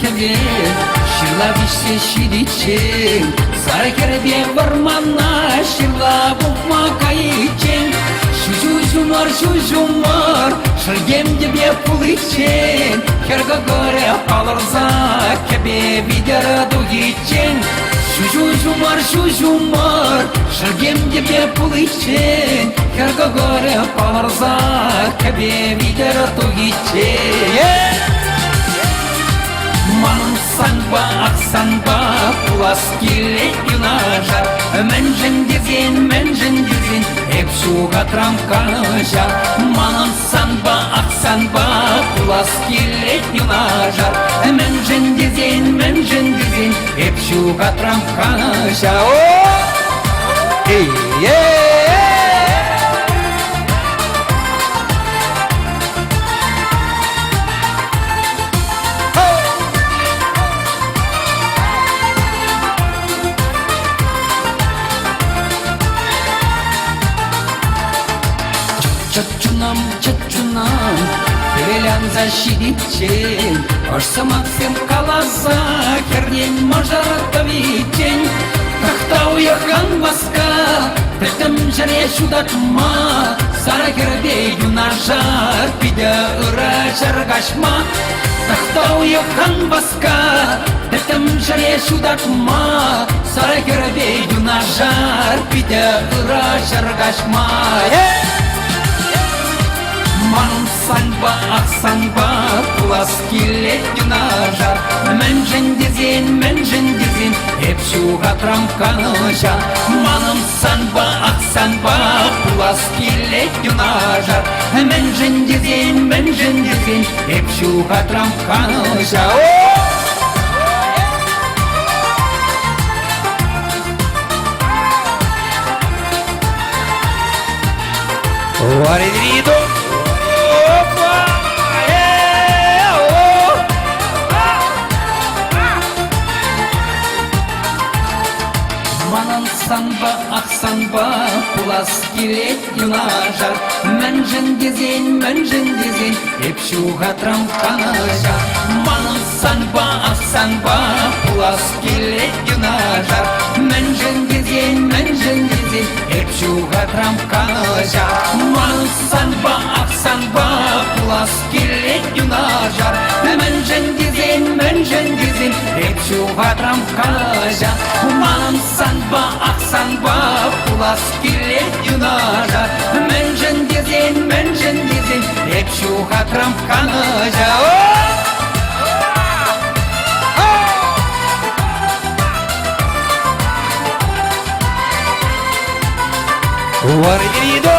хӗвел ҫырла пиҫсе ҫитиччен, сар хӗрпе вӑрмана ҫырла пухма кайиччен, ҫу ҫумӑр, ҫу ҫумӑр, шӗлкем тӗпе пуличчен, хӗр кӑкӑрӗ палӑрса кӗпе витӗр тухиччен, ҫу ҫумӑр, ҫу ҫумӑр, шӗлкем тӗпе пуличчен, хӗр кӑкӑрӗ палӑрса кӗпе витӗр тухиччен. Манӑн санпа, ах санпа пулас килет юнашар. Мӗншӗн тесен, мӗншӗн тесен, эп ҫухатрам канӑҫа. Манӑн санпа, ах санпа пулас килет юнашар. Мӗншӗн тесен, мӗншӗн тесен, эп ҫухатрам канӑҫа. Эй-ей! Чӑт-чунам, чӑт-чунам, хӗвел анса ҫитиччен, ӑш сӑмахсем каласа хӗрнен мӑшӑр тӑвиччен, тӑхта уйӑхран васка, пӗтӗм ҫӗре ҫутатма, сар хӗрпе юнашар питӗ ырӑ ҫӗр каҫма. Тӑхта уйӑхран васка, пӗтӗм ҫӗре ҫутатма, сар хӗрпе юнашар питӗ ырӑ ҫӗр каҫма. Ман санпа, ах санпа пулас килет юнашар. Мӗншӗн тесен, мӗншӗн тесен, эп ҫухатрам канӑҫа. Манӑн санпа, ах санпа пулас килет юнашар. Мӗншӗн тесен, мӗншӗн тесен, эп ҫухатрам канӑҫа. Варидриду! Опа! Манӑн санпа, ах санпа пулас килет юнашар. Мӗншӗн тесен, мӗншӗн тесен, эп ҫухатрам канӑҫа. Манӑн санпа, ах санпа пулас килет юнашар. Мӗншӗн тесен, мӗншӗн тесен, эп ҫухатрам канӑҫа. Манӑн санпа, ах санпа пулас килет юнашар. Мӗншӗн тесен, мӗншӗн тесен, эп ҫухатрам канӑҫа. Манӑн санпа, ах санпа пулас килет юнашар. Мӗншӗн тесен, мӗншӗн тесен, эп ҫухатрам канӑҫа. Варвиду!